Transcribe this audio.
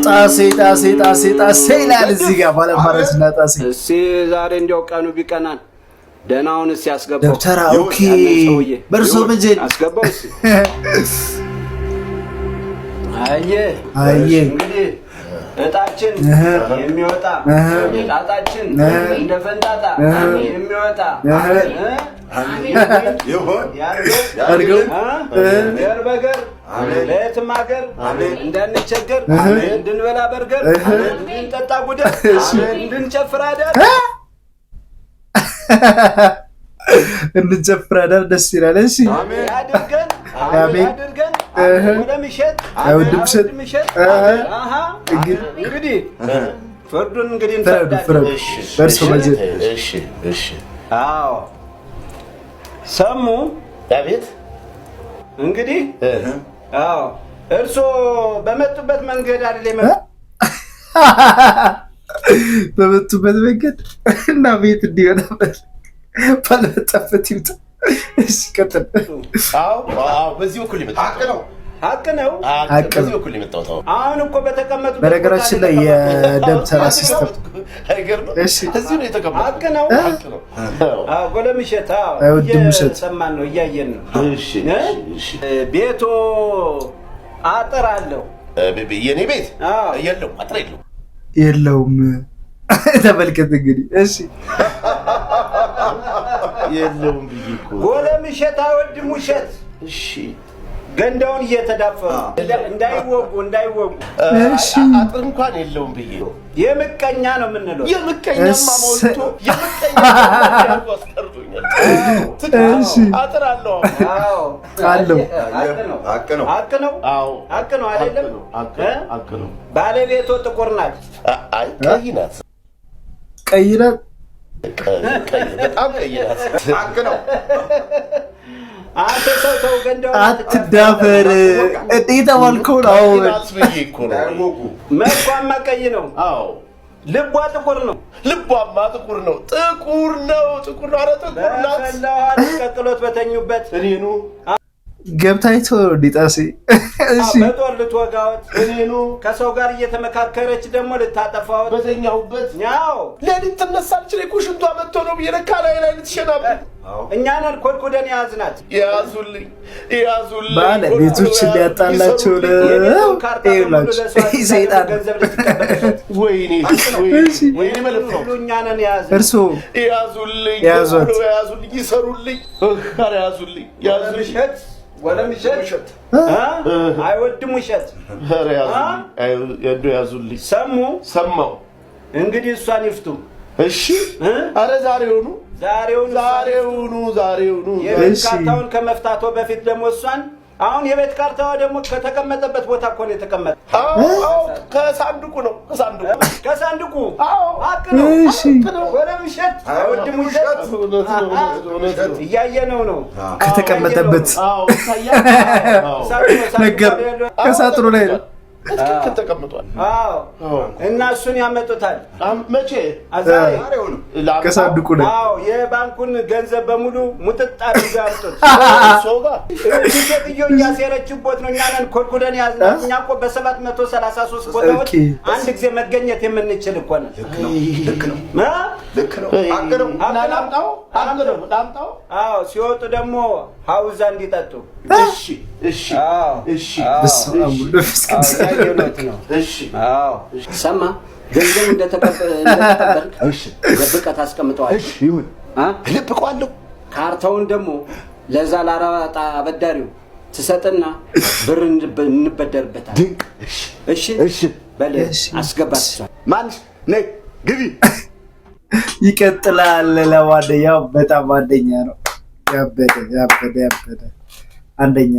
ጣሴ ጣሴ ጣሴ ጣሴ ይላል እዚህ ጋር ባለማረስ እና ጣሴ። እስኪ ዛሬ እንዲያው ቀኑ ቢቀናን ደህናውን እስኪ አስገባው። ደብተራ okay። ያንን ሰውዬ በእርሶ መጀን አስገባው እስኪ። አየህ አየ እንግዲህ እጣችን የሚወጣ ጣጣችን እንደ ፈንጣጣ የሚወጣ ይሁን። አድርገው። ገር በገር ለየትም ሀገር እንዳንቸገር፣ እንድንበላ በርገር፣ እንድንጠጣ ጉደር፣ እንድንጨፍር አዳር። እንጨፍር አዳር ደስ ይላል። እሺ። ያድርገን። አሜን። ያድርገን። ወደምሸት አይወድም እሸት። ምሸት። እንግዲህ ፍርዱን እንግዲህ ፍረዱ። እንፈርዳለን። ፍረዱ በእርሶ መጀን። እሺ። አዎ ሰሙ። አቤት። እንግዲህ አዎ እርስዎ በመጡበት መንገድ አይደል የመጡት? በመጡበት መንገድ እና ቤት እንዲሆነበት ባልመጣበት ይምጣ። እሺ ቀጥል። አዎ፣ በዚህ በኩል የመጣሁት። ሀቅ ነው። ሀቅ ነው። ሀቅ በዚህ ነው። በኩል የመጣሁት አዎ። አሁን እኮ በተቀመጡበት በነገራችን ቦታ ላይ ነው የተቀመጡት። የደብተራ system አይገርምም? እሺ። እዚሁ ነው የተቀመጥኩት። ሀቅ ነው። ሀቅ ነው። አዎ ጎለምሸት፣ አዎ አይወድም ውሸት። እየሰማን ነው፣ እያየን ነው። እሺ። እ? እሺ። ቤቶ አጥር አለው? የኔ ቤት? አዎ። የለውም፣ አጥር የለውም። የለውም። ተመልከት እንግዲህ። እሺ። የለውም ብዬ እኮ። ጎለምሸት አይወድም ውሸት። እሺ። ገንዳውን እየተዳፈሩ እንዳይወጉ እንዳይወጉ። እሺ። አጥር እንኳን የለውም ብዬ። የምቀኛ ነው የምንለው። የምቀኛማ ሞልቶ የምቀኛ አስቀርቶኛል። እሺ። አጥር አለው። አዎ። አለው። ሀቅ ነው። ሀቅ ነው። ሀቅ ነው። አዎ። ሀቅ ነው አይደለም? ሀቅ እ? ነው፣ ሀቅ ነው። ባለቤቶ ጥቁር ናት። አይ፣ ቀይ ናት። ቀይ ናት። ቀይ፣ በጣም ቀይ ናት። ሀቅ ነው። አንተ ሰው ተው፣ ገንዳውን አትዳፈር እንዴ የተባልከውን ቀይ አሁን ናት ብዬ እኮ ነው። እንዳይወጉ። መልኳማ ቀይ ነው። አዎ። ልቧ ጥቁር ነው። ልቧማ ጥቁር ነው፣ ጥቁር ነው፣ ጥቁር ነው። ኧረ ጥቁር ናት። በፈላ ውሃ ቀቅሎት በተኙበት እኔኑ። ገብታይቶ እንዲጣሴ እሺ። በጦር ልትወጋዎት እኔኑ። ከሰው ጋር እየተመካከረች ደግሞ ልታጠፋዎት። በተኛሁበት ያው ሌሊት ትነሳለች። እኔ እኮ ሽንቷ መጥቶ ነው ብዬ ለካ ላይ ላይ ልትሸናብኝ። እኛንን ኮድኩደን የያዝናት። ያዙልኝ፣ ያዙልኝ። ባለቤቶች ሊያጣላቸው ነው። የቤቱን ካርታ በሙሉ ይኸውላችሁ ለሰው አስይዛ ሰይጣን ገንዘብ ልትቀበልበት ወይኔ እሺ። ወይኔ መለፍነው። ሁሉ እኛንን የያዝን። እርሶ ያዙልኝ። ያዟት። ያዙልኝ፣ ይሰሩልኝ። ኧረ ያዙልኝ፣ ያዙልኝ። ወለምሸት ወለምሸት እ? አይወድም ውሸት። ኧረ ያዙልኝ፣ እንደው ያዙልኝ። ሰሙ። ሰማው። እንግዲህ እሷን ይፍቱ። እሺ። እ? ኧረ ዛሬውኑ። ዛሬውን። ዛሬውኑ፣ ዛሬውኑ። የቤት እሺ። ካርታውን ከመፍታቶ በፊት ደግሞ እሷን አሁን የቤት ካርታዋ ደግሞ ከተቀመጠበት ቦታ እኮ ነው የተቀመጠ። አዎ፣ ከሳንዱቁ ነው፣ ከሳንዱቁ። ከሳንዱቁ። አዎ። ሀቅ ነው። እሺ። ወለምሸት አይወድም ውሸት። እውነት ነው፣ እውነት ነው። እያየነው ነው። ከተቀመጠበት። አዎ፣ ይታያል። አዎ። ሳጥኑ ነገር ላይ ያለው- ከሳጥኑ ላይ ነው። በትክክል ተቀምጧል። አዎ፣ እና እሱን ያመጡታል። መቼ? ዛሬ። ዛሬውኑ። ከሳንዱቁ ላይ። አዎ፣ የባንኩን ገንዘብ በሙሉ ሙጥጥ አድርገው ያምጡት። ሰው ጋር እቺ ሴትዮ እያሴረችቦት ነው። እኛ ነን ኮድኩደን ያዝናት። እኛ እኮ በ733 ቦታዎች አንድ ጊዜ መገኘት የምንችል እኮ ነን። ልክ ነው። ልክ ነው። እ? ልክ ነው። ሀቅ ነው። እና ላምጣው፣ ሀቅ ነው፣ ላምጣው። አዎ፣ ሲወጡ ደግሞ ሀውዛ እንዲጠጡ። እሺ። አዎ። እሺ። በስመ አብ ወወልድ ወመንፈስ ቅዱስ። እያየነው ነው። እሺ። አዎ ሰማ፣ ገንዘቡ እንደተቀበልክ ደብቀህ ታስቀምጠዋለህ። እሺ ይሁን። አ? እደብቀዋለሁ። ካርታውን ደግሞ ለዛ ለአራጣ አበዳሪው ትሰጥና ብር እንበደርበታለን። ድንቅ። እሺ። እሺ። እሺ። በል እሺ። አስገባት እሷን። ማንሽ ነይ ግቢ። ይቀጥላል። ለማንኛውም በጣም አንደኛ ነው። ያበደ ያበደ ያበደ አንደኛ።